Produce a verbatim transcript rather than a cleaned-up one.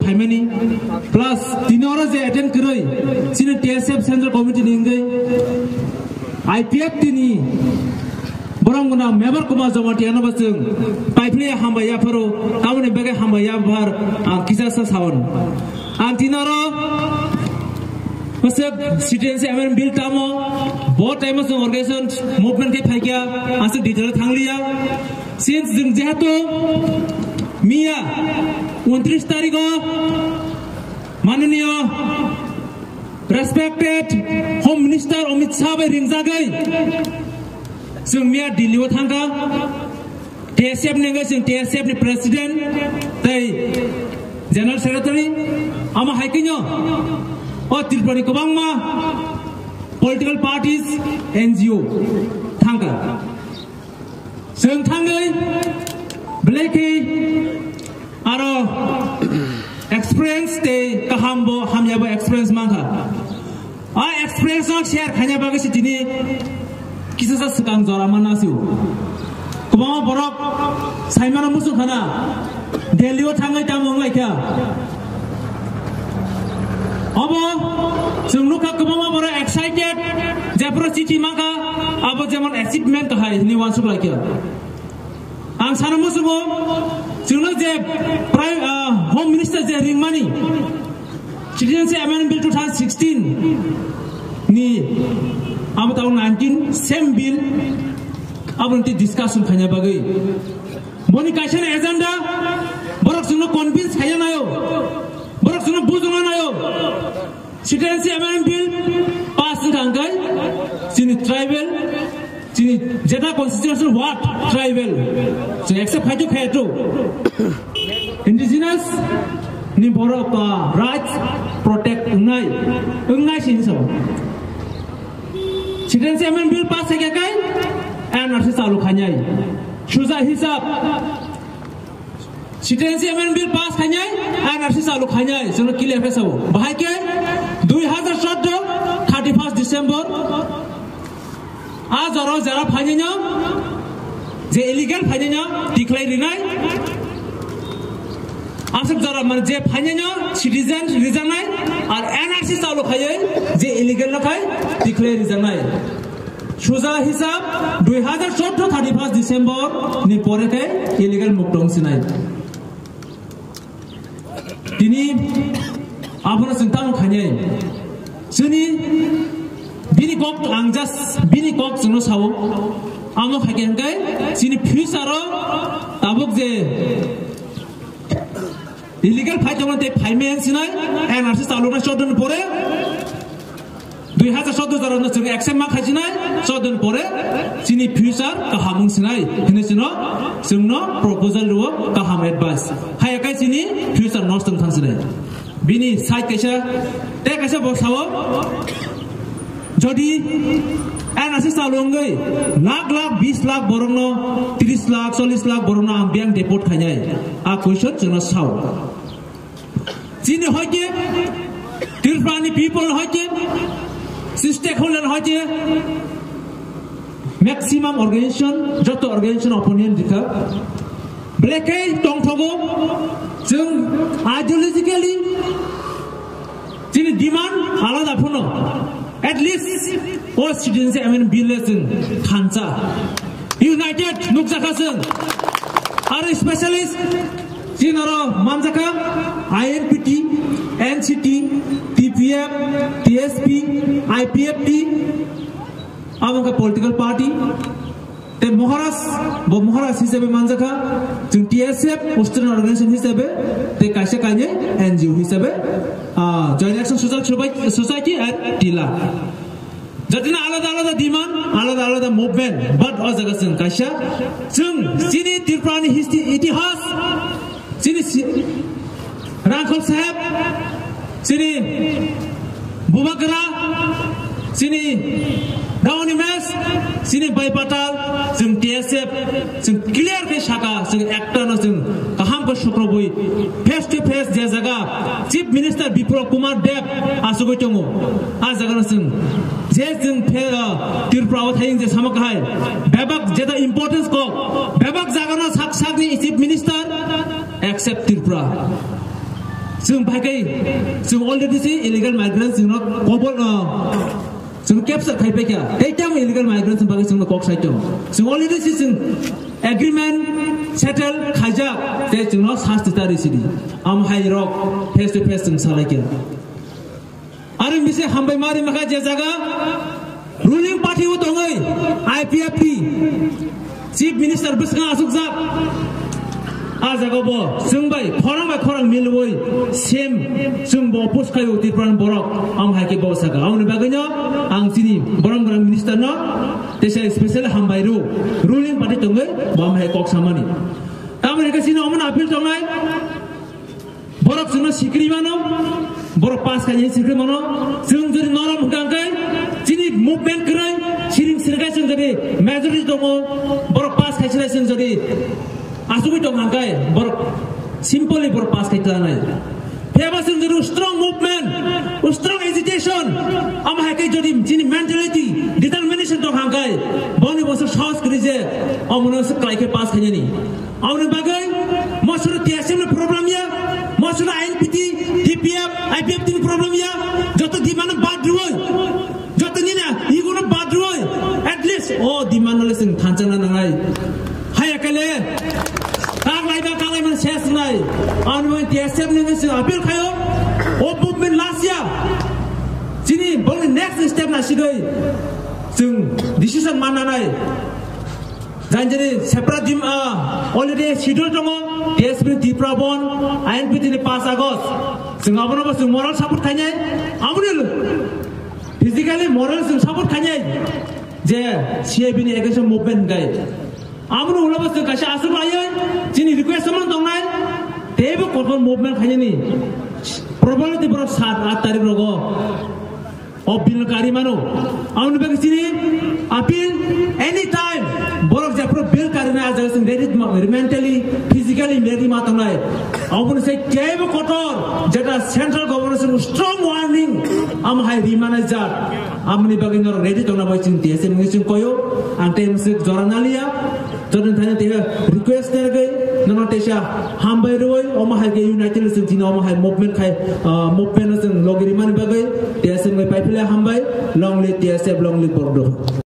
phaimani, plus tini oro je attend kwrwi chini T S F Central Committee ni wngwi I P F T ni borok gwnang Mebar Kumar Jamatia no bo chwng paiphlwi hambai yapharo, tamoni bagwi hambai yaphar ang kisa sa sawan. Ang tini oro bwswk citizenship amendment bill tamo, bo time o chwng organization movement khe phaikya, ang chwng detail o thangliya. Since chwng jehetu miya untris tarikh o mananiya respected Home Minister Amit Shah bai ringjagwi chwng miya Delhi o thangkha. T S F ni wngwi chwng T S F ni president tei general secretary, amo hai khe no o Tripura ni kwbangma political parties, N G O thangkha. Chwng thangwi belai khe aro experience tei kaham bo hamya bo experience mankha. A experience no share khaina bagwi se tini kisa sa swkang jora manna sio. Kwbangma borok saimano muchung khana Delhi o thangwi tamo wnglaikha. Obo chwng nukha kwbangma borok excited, jephuru chithi mankha, abo jemon achievement kahai hinwi uansuk laikha. Ang sana muchungo chwngno je Prime, ah, Home Minister je ringmani Citizenship Amendment Bill two thousand sixteen ni abo tabo nineteen same bill abo nti discussion khaina bagwi boni kaisa ni agenda borok chwngno convince khaina nayo, borok chwngno bujongna nayo. Citizenship Amendment Bill pass wngkha hwnkhe chini tribal, chini jeta constitutional word tribal, chwng accept khaito khaito. Indigenous ni borok, ah, rights protect wngnai, wngnai sini sabo. Citizenship Amendment Bill pass khaikha kai N R C chalu khainai. Suja hisab. Citizenship Amendment Bill pass khainai, N R C chalu khainai, chwngno clear khe sao. Bahai khe dui hazar chordo, thirty first December, a jora jara phainai no, je illegal phainai no, tikhlai rinai. Aswk jora mane je phainai no, citizen rijaknai, ar N R C chalu khaiwi, je illegal no khai, tikhlai rijaknai. Suja hisab dui hazar chordo thirty first December ni pore khe illegal mukto wng sinai. Tini abono chwng tamo khainai. Chini bini kok ang just bini kok chwngno sao. Amo khaikhe hwnkhe chini future o tabuk je illegal phai tongna tei phaimai wng sinai, N R C chalukna chordo ni pore, dui hazar chordo jora no chwng accept ma khai sinai, chordo ni pore chini future kaham wng sinai, hwnwi chwngno, chwngno proposal rwo kaham advice. Haya kai chini future nosto wng thang sinai. Bini side kaisa, tei kaisa bo sao, jodi N R C chalu wngwi lakh lakh, bis lakh borokno, tris lakh, chollis lakh borokno ang biyang deport khainai. A question chwngno sao. Chini hoike, Tripura ni people hoike, stakeholder hoike, maximum organization, joto organization opinion dikha. Belai khe tongthogo, chwng ideologically chini demand alada phano. At least o citizenship amendment bill le chwng thansa. United nukjakha chwng. Aro specialist chini oro manjakha I N P T, N C T, T P F, T S P, I P F T, abo khe political party. Tei Maharaj, bo Maharaj hisabe manjakha, chwng T S F, Western Organization hisabe, tei kaisa kainwi N G O hisabe, ah, Joint Action Social Soci-, Society and Tila. Jatini alada alada demand, alada alada movement, but o jaga chwng kaisa, chwng chini Tripura ni history, itihas, chini si-, Rangkhol Saheb, chini Bubagra, chini Raoni Mes, chini Baipatal, chwng T S F, chwng clear khe saka, chwng ekta no chwng kaham khe sukrobwi face to face je jaga Chief Minister Biplab Kumar Deb asugwi tongo, a jaga no chwng je chwng phe-, ah, Tripura o thayung je sama kahai, bebak jeta importance kok, bebak jaga no sak sak ni Chief Minister, except Tripura. Chwng bai kai, chwng already si illegal migrants chwngno kobol, ah, chwng capture khai paikha. Tei tamo illegal migrants bagwi chwngno kok sai tongo. Chwng already si chwng agreement settle khaijak, tei chwngno sasti ta rwi sidi. Am hai rok face to face chwng salaikha. Aro bisi hambai mari makha je jaga ruling party o tongwi I P F T Chief Minister bwskango asukjak. A jaga bo chwng bai khorang bai khorang milwi same chwng bo oppose khaio Tripura ni borok. Am hai khe bo saka. Amoni bagwino ang chini borom borom minister no tesa special hambai ru ruling party tongwi bo am hai kok samani. Tamoni khe chini omono appeal tongnai. Borok chwngno sikri mano, borok pass khainai sikri mano. Chwng jodi norom hwnkha khe, chini movement kwrwi, siring sirkai chwng jodi majority tongo, borok pass khaisina chwng jodi asugwi tong hwnkha khe, borok simply borok pass khai tlanai. Phiyaba chwng jodi strong movement, strong agitation, amo hai khe jodi chini mentality, determination tong hwnkha khe, boni bosok sahos kwrwi je, omono se kwlai khe pass khainani. Aboni bagwi mosoro T S M ni problem ya, mosoro I N P T, T P F, I P F T ni problem ya, joto demand no bad rwoi, joto nini ego no bad rwoi, at least o demand no le chwng thansa na nangai. Haya kale, kak lai ba kak lai man ses nai. Aboni bagwi T S M ni chwng appeal khayo, o movement last ya. Chini bongni next step na sigoi chwng decision man nanai. Janjani separate dim, ah, already schedule tongo, T S P ni Tripura Bandh, I N P T ni paanch August. Chwng abono bo chwng moral support khainai, aboni physically moral chwng support khainai, je C A B ni against movement hwnkhe. Aboni ulo bo chwng kaisa aswk laiwi, chini request man tongnai, teibo kotor movement khainani. Probably borok saat aat tarikh rogo. O bill kari mano. Aboni bagwi chini appeal anytime. Borok jephru bill kari na ajaga chwng ready ma, mentally, physically ready ma tongnai. Aboni se kebo kotor, jeta central government chwng strong warning, am hai ri manai jat. Aboni bagwi norok ready tongna bai chwng T S M ni chwng koyo. Ang tei mwswk jora naliya. Jodin thani teha request tergwi nono teisa hambai rwoi omo hai khe united chwng chini omo hai movement khai, ah, movement no chwng logi rimani bagwi T S M bai paiphle hambai. Long live T S F, long live Borok Dopha.